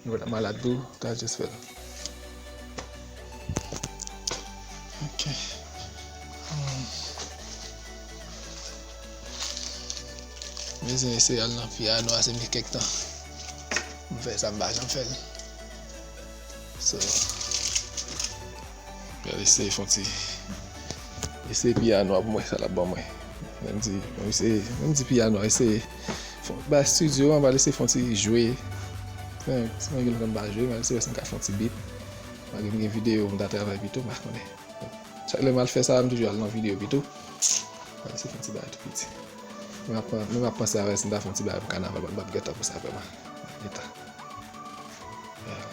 Nou pa t ap malad tou, ta just fè l. Ok. Hmm. Bezwen eseye al nan piyano a, se m gen kèk tan. M fè sa, m pa janm fè l. So, m pral eseye fè yon ti eseye piyano a pou m wè sa l ap ban mwen. Mwen di, mwen eseye, mwen di piyano a, eseye. Fon, ba estidyo an, ba l eseye fè yon ti jwe. Fè, si mwen gen lontan m pa jwe, mwen eseye wè si m ka fè yon ti beat. Malgre m gen videyo m ta travay pito, m pa konnen. Chak lè m al fè sa, m toujou al nan videyo pito. Mwen eseye fè yon ti bagay tou piti. Men m ap, men m ap panse avè si m ta fè yon ti bagay pou kanaval, m ap gentan pou sa vrèman. Gentan. Yeah.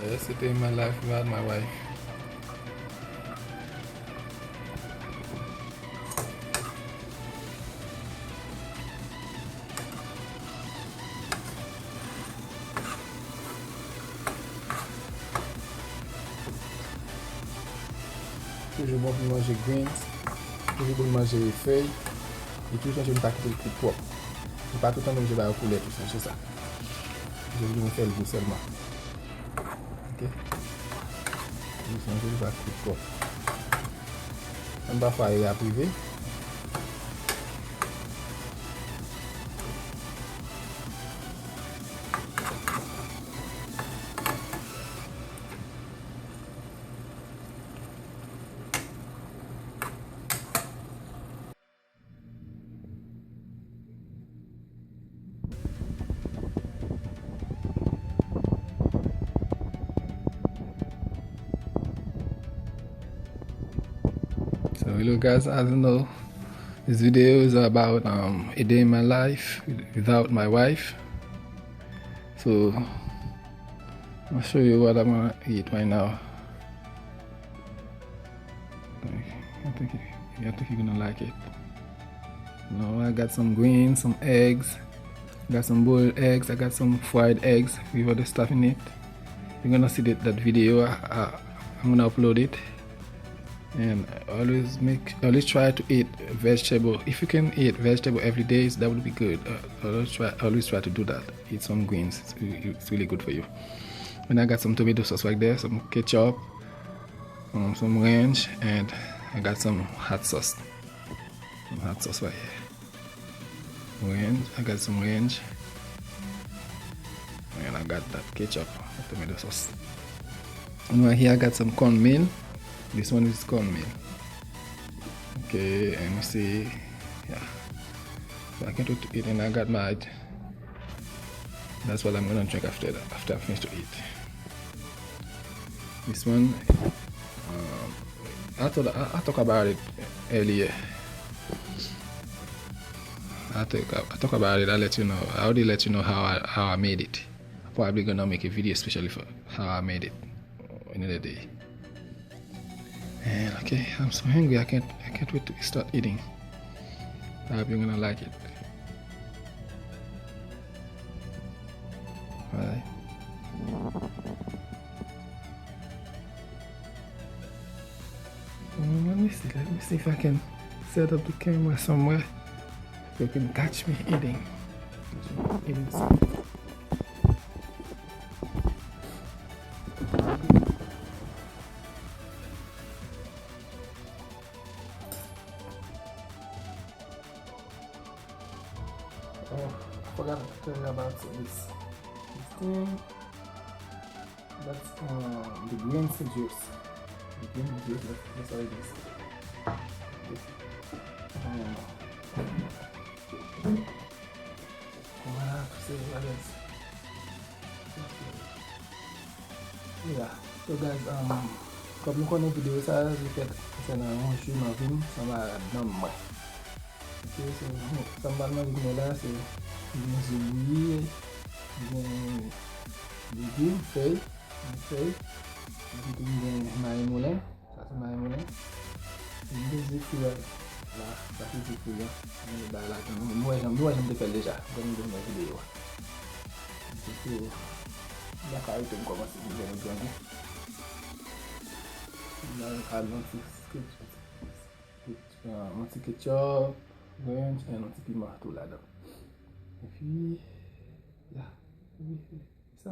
Yes, today my life without my wife. Toujou bon pou manje greens, toujou bon manje fèy, e toujou chèche m ta kite l pi pwòp. M pa toutan oblije ba yo koulè tou, sonje sa. Toujou oblije fè l gou sèlman. Ok. Toujou sonje l pa pi pwòp. Menm pafwa erè ap rive. So, hello guys, as you know, this video is about um, a day in my life without my wife. So, I'm gonna show you what I'm gonna eat right now. I think, I think you're gonna like it. You know, I got some greens, some eggs. I got some boiled eggs. I got some fried eggs with other stuff in it. You're gonna see that, that video. I, I, I'm gonna upload it. And always make, always try to eat vegetable. If you can eat vegetable every day, that would be good. Uh, always try, always try to do that. Eat some greens. It's, it's really good for you. And I got some tomato sauce right there, some ketchup, um, some ranch, and I got some hot sauce. Some hot sauce right here. Ranch, I got some ranch. And I got that ketchup, the tomato sauce. And right here I got some cornmeal. This one is cornmeal. Okay, and you see, yeah. So I can't wait to eat, and I got my, that's what I'm gonna drink after that, after I finish to eat. This one, um, I thought I, I talk about it earlier. I talk, I talk about it. I let you know. I already let you know how I, how I made it. I'm probably gonna make a video especially for how I made it another day. And okay, I'm so hungry. I can't, I can't wait to start eating. I hope you're gonna like it. Alright. Mm, let me see, let me see if I can set up the camera somewhere so you can catch me eating. Eating something. Oh, I forgot to tell you about this, this thing. That's, um, the green juice. The green juice, that's, that's what it is. Um, Voilà, se sa, guys. Yeah. So, guys, um, kòm nou konnen videyo sa, li fèt konsènan yon jou nan vi m, sa malad nan mwen. Ok, so, sa m pral manje kounye a la, se gen zo bouyi, gen legim, fèy, gen fèy, epi tou gen mayi moulen. Sa se mayi moulen. M te di fwi a la, sa se di fwi a. M te bay ladan. Nou, nou wè jan, nou wè jan m te fè l deja. Gade m te fè videyo a. M te fwi a. M pa ka rete m kòmanse pou m fè nou grandi. M bay al yon ti ketchup, yon ti ketchup, ranch, and yon ti piman tou ladan. Epi, ya, epi, Sa.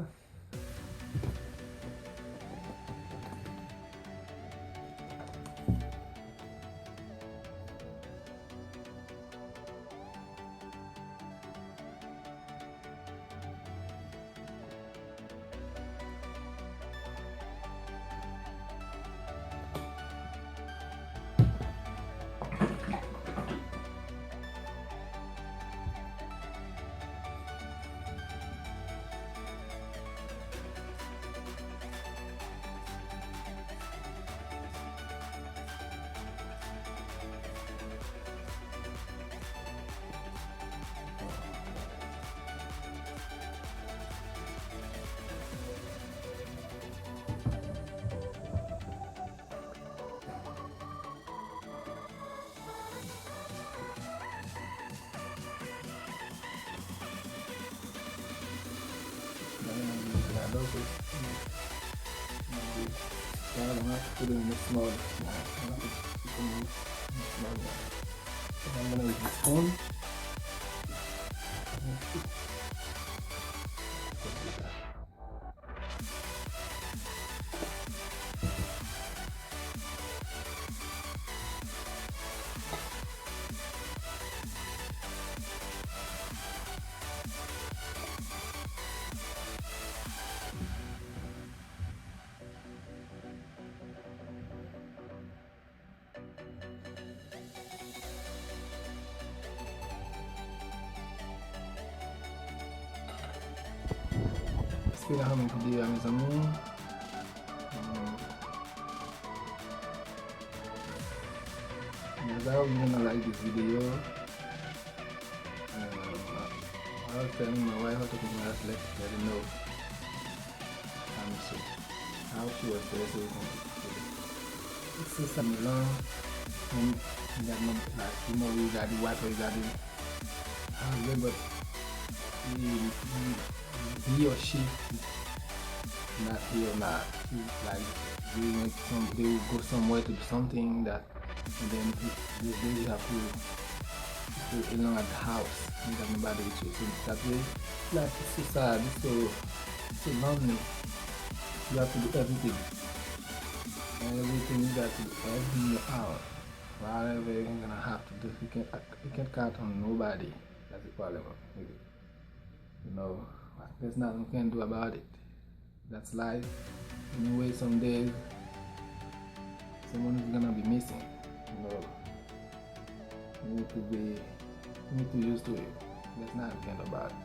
Love it. Maybe. Yeah, I'm not putting in the small, small. I'm not putting in the small one. And I'm gonna use the spoon. Espere w renmen videyo a, mezanmi. Hmm. Guys, I hope you gonna like this video. Um, I was telling my wife how to cook my rice, let, let her know. Um, so, I hope she was there so we can, it's just something long. Um, you got no, like, you know, you got the wife, you got the, um, but he, he, he or she, not he or not. She, like, they went some, they would go somewhere to do something that And then you, you, then you have to stay alone at the house. You got nobody with you. So that way, life is so sad, it's so, so lonely. You have to do everything. Everything you got to do, everything you out. Whatever you're gonna have to do, you can, you can't count on nobody. That's the problem with it. You know, there's nothing you can do about it. That's life. Anyway, some days, someone is gonna be missing. You know, you need to be, you need to used to it. There's nothing you can do about it.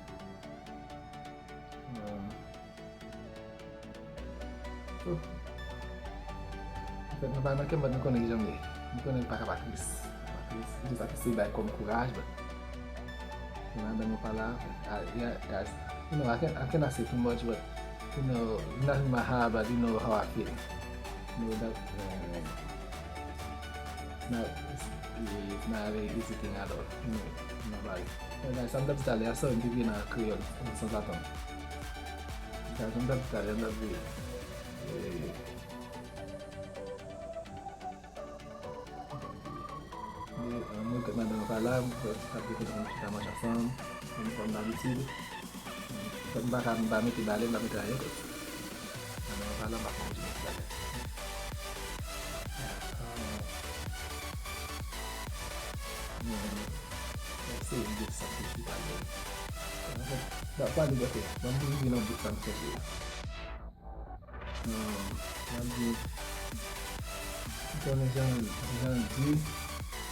Um, so, Anfèt, nou pa nan kè, but nou konnen kijan m ye. Nou konnen l pa ka pa tris. Pa tris. M te sa ki se bay kòm kouraj, but madanm ou pa la. I, yeah, guys, you know, I can, I cannot say too much, but, you know, nothing might happen, but you know how I feel. You know that, uh, it's not, it's, it's not a very easy thing at all. You know, nobody. But guys, sa m t ap di talè a, sa m te nan kreyòl, sanzatann. Sa m t ap di talè, m t ap di, eh, Mwen, mwen, madanm pa la, mwen, sa te kontan nou chita manje ansanm, mwen, kòm dabitid. Mwen pa ka, mwen pa mete bale, mwen pa mete ayen, kot. Madanm pa la, mwen pa konn mete bale. Mwen, mwen, se yon bout sa ki chita bale. Anfèt, pa, pa li gate, mwen, mwen, mwen, nan bout sa m sonje. N ap di, m konnen jan, jan l di,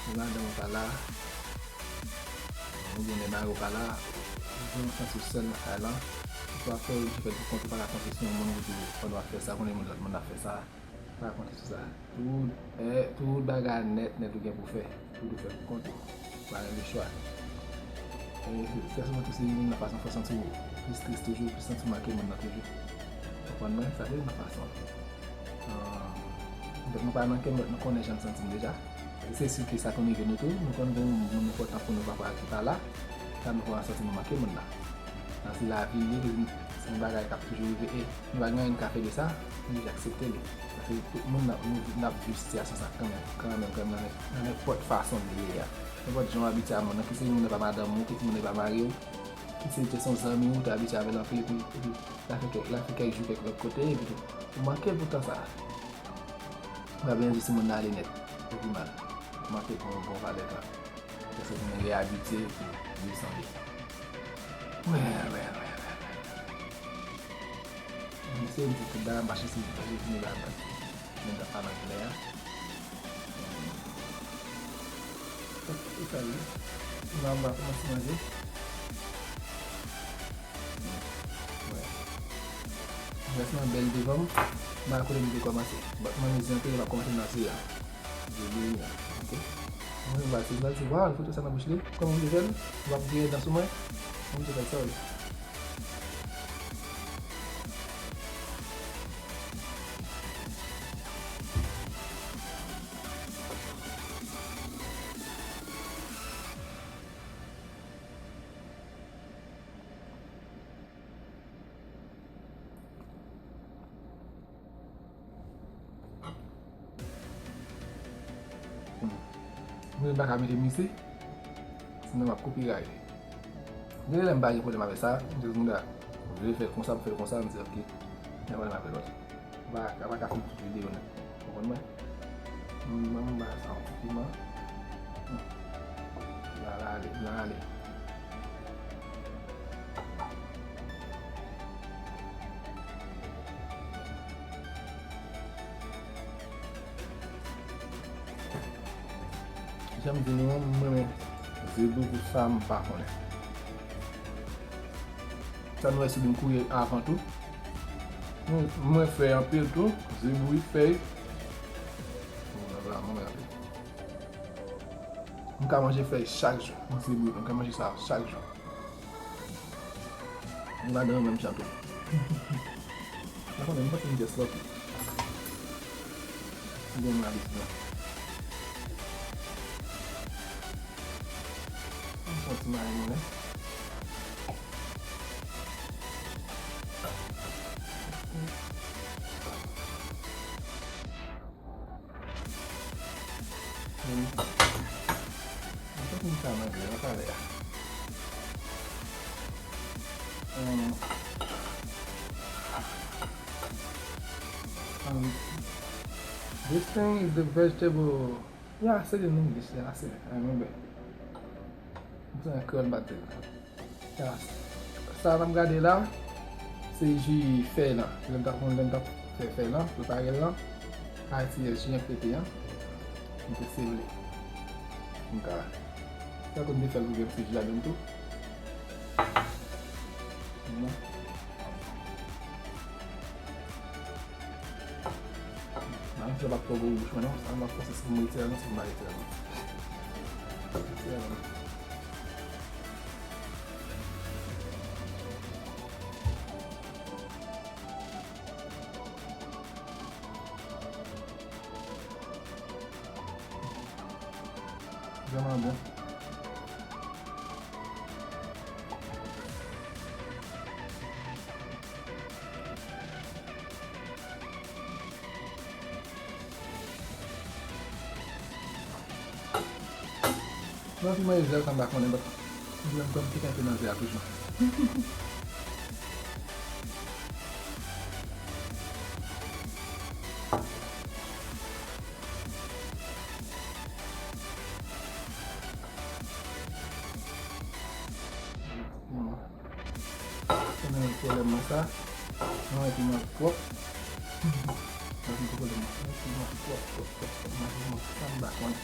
men madanm ou pa la, oubyen lè mari w pa la, ou gen yon santi w sèl nan kay lan, ou pa fè, ou fè pou kont ou, pa ka konte sou yon moun pou di w, pandan w ap fè sa, konnen moun, lòt moun ap fè sa, pa ka konte sou sa. Tout, eh, tout bagay nèt, nèt ou gen pou fè. Ou dwe fè pou kont ou. Pa gen lechwa. E, fè sou mwen tou se youn nan fason fè w santi w plis tris toujou, plis santi w manke moun nan toujou. Konprann mwen? Sa se youn nan fason. Ah, donk, nou pa nan kè m, nou konnen jan m santi m deja. E se si ke sa konn rive nou tou, nou konn gen yon moun enpòtan pou nou pafwa ki pa la, sa nou konn santi nou manke moun nan. Nan se lavi li ye, se yon bagay k ap toujou rive. E nou pa gen anyen n ka fè de sa, nou jis aksepte li. Paske tout moun n ap, nou, n ap viv sitiyasyon sa kanmenm, kanmenm, kanmenm, nan nen-, nan nenpòt fason li ye a. Nenpòt jan w abitye a moun nan, ki se moun nan pa madanm ou, ki se moun nan pa mari w, ki se te se yon zanmi w, ou te abitye avè l anpil, epi, epi l al fè kèk, l al fè kèk jou kèk lòt kote, epi tou, ou manke l pou tan sa a. Ou pa byen di si moun nan ale nèt, ou pi mal. Ou manke l pou yon bon valè tan. Paske ou vin reyabitye pou desann li. Wè, wè, wè, wè, wè. M eseye m di tout bagay, m pa chèche, m pa chèche fini bagay, m pa di. Men m t ap pale anglè a. Ou sa ye? M a, m a kòmanse manje. Wè. Rès lan bèl devan m. M pa konnen m te kòmanse. But mwen mezi antre, m ap kòmanse nan se a. Jodi a, ok. Mwen va se, va se, waw, li fout sa nan bouch li. Kòman m te fè l? W ap griyen dan sou mwen? Kòman m te fè l, sorry. Mwen pa ka mete mizik, sinon m ap kopirayi. Gen lè m pa gen pwoblèm avèk sa, m di moun la, vle fè l konsa, m fè l konsa, m di, "Ok, gen pwoblèm avè lòt." M pa, m pa ka fin tout videyo nèt. Konprann mwen? M ban m bagay sa yon ti piman. Hmm. Blan ale, blan ale. Jan m di nou an, m renmen ze bouyi pou sa m pa konnen. Sa nou wè sou li m kouye avan tou. Mwen, mwen fè anpil tou, ze bouyi, fèy. Bon, la, la, mwen raple. M ka manje fèy chak jou, manje bouyi, m ka manje sa chak jou. M ladan yo menm jan tou. M pa konnen, m panse m just lucky. M gen mwen abitid la. M fè yon ti marinye, hein. Mwen, mwen fòk mwen sa nan anglè, nan talè a. Um, um, this thing is the vegetable. Yeah, I said it in English. Yeah, I said it. I remember. Mwen se nan kreyòl m pa t di l. Ya, sa n ap gade la, se ji fèy lan. Lè m t ap, lè m t ap fè fèy lan, prepare l lan, Ayiti, ji an k rete an, m te sele. M ka, sa kote m te fè l pou gen ti ji ladan l tou. Bon. Nan, sa pa twò gwo bouch mwen non. Sa m ap panse si m retire non, si m pa retire non. Retire non. Vrèman bon. Mwen pi manje zèl sa m pa konnen, but mwen, mwen te kanpe nan zèl la toujou. Konnen pwoblèm mwen sa. Mwen piman twòp. Mwen piman twòp, twòp, twòp, twòp. Mwen piman sa m pa konnen.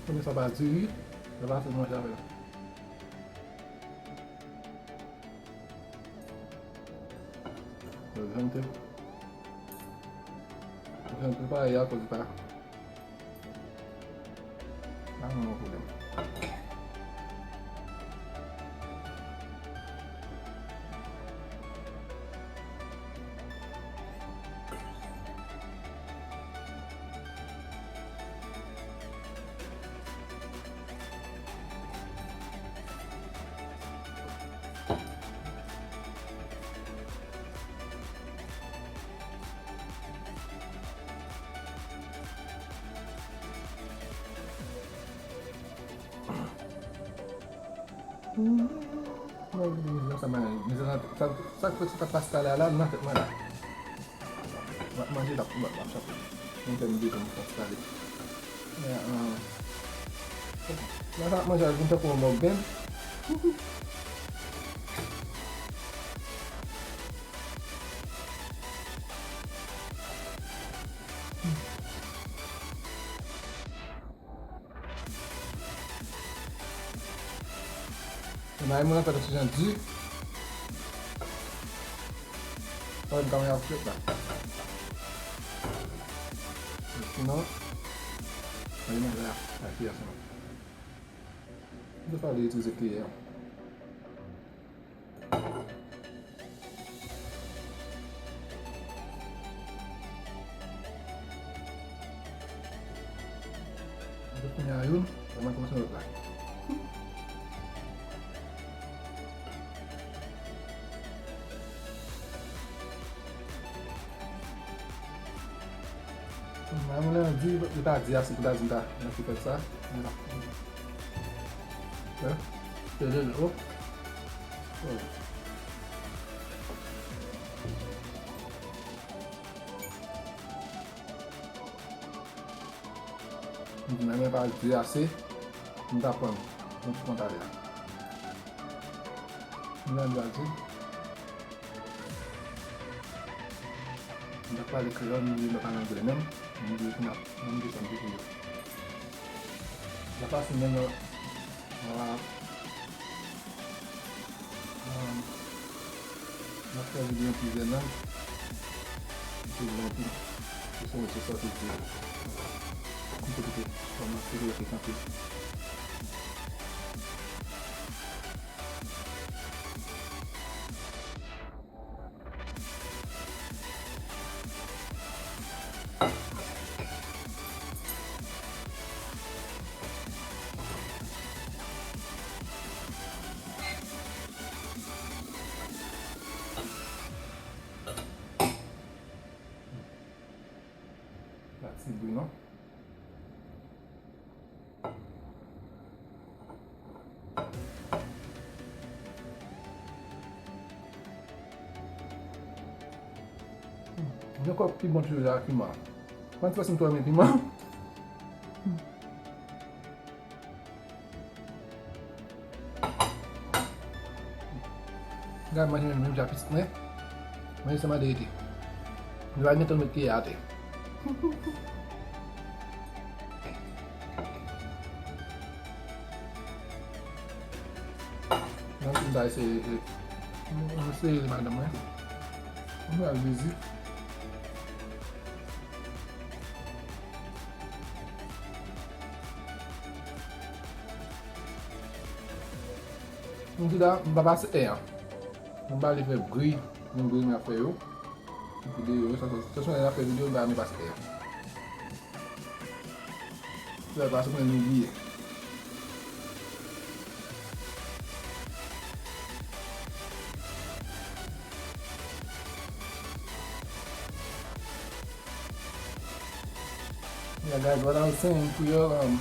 Konnen sa pa diri, sa pa se manje avè l. Jan m te, jan m prepare a, akoz pa, pa gen yon pwoblèm. Mwen vin mizè sa, mwen, mizè sa, sa, sa k fè ti ta pasta la, la, nan tèt mwen la. M ap manje, l ap, l ap, l ap chape. Mwen fè m bezwen m fè sa li. Men, ah, la sa ap manje a vin tankou yon mukbang. Mari mwen nan fè yon ti jan di. Wè, m ka manje ak frèt la. Sinon, mwen manje la ak kiyè sèlman. M te pale itilize kiyè. Mwen te Fini a youn, fò mwen kòmanse lòt la. Mwen, mwen di, li pa di ase pou ta di m ta, mwen ki fè sa. Mwen la. Hein? Tande, oh. Oh. M di, nan men pa di ase, m ta pran yon ti kontalè. M nan di ase. M ta pale kreyòl, m di m pa pale anglè menm, m di m ap, m di sa m di pou yo. La pa sou menm nan, nan la. Um, m ap fè videyo plizyè lang. Epi lanti, se sa, se sa ki di. Kite, kite, kòmanse, kite kanpe. Pa ti bri non. Mwen kwè pi bon toujou a piman. Mwen ti pase m twò renmen piman. Gade manje menm jan pitit mwen. Manje sa mande rete. Li pa gentan met pye atè. Nan tout bagay se, se, se madanm mwen. Mwen al vizit. M di la, m pa pase èy an. M pa vle fè bri, menm bri m ap fè yo. Videyo, sa, sa, sa, sa, sa, fè videyo, m pa renmen pase èy an. Sa pase pou nou bliye. Yeah, guys, what I was saying, Creole, um,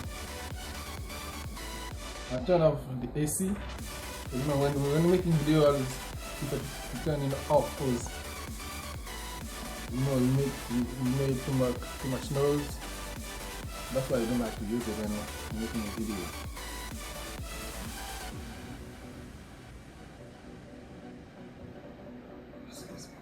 I turn off the A C. You know, when, when making video, all this, people turn it off 'cause, you know, you make, you, you made too much, too much noise. That's why I don't like to use it when making a video. Excuse me.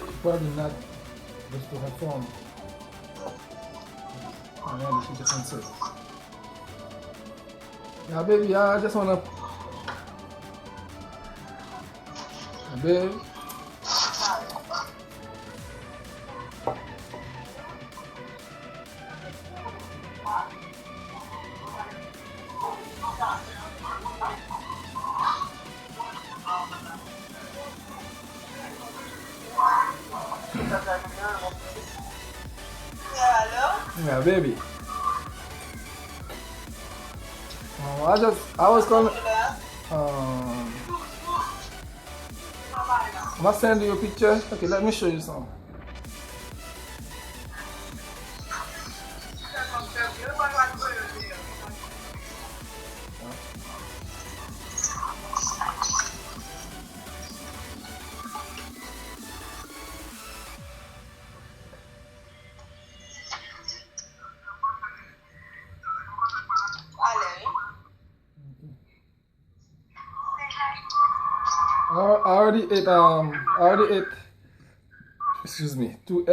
She probably not just to her phone. And then she just answered. Yeah, baby, I just wanna. Yeah, babe. Yeah, baby. Oh, I just, I was coming. Um, I'm gonna send you a picture. Okay, let me show you some. I, I already ate, um, I already ate, excuse me, two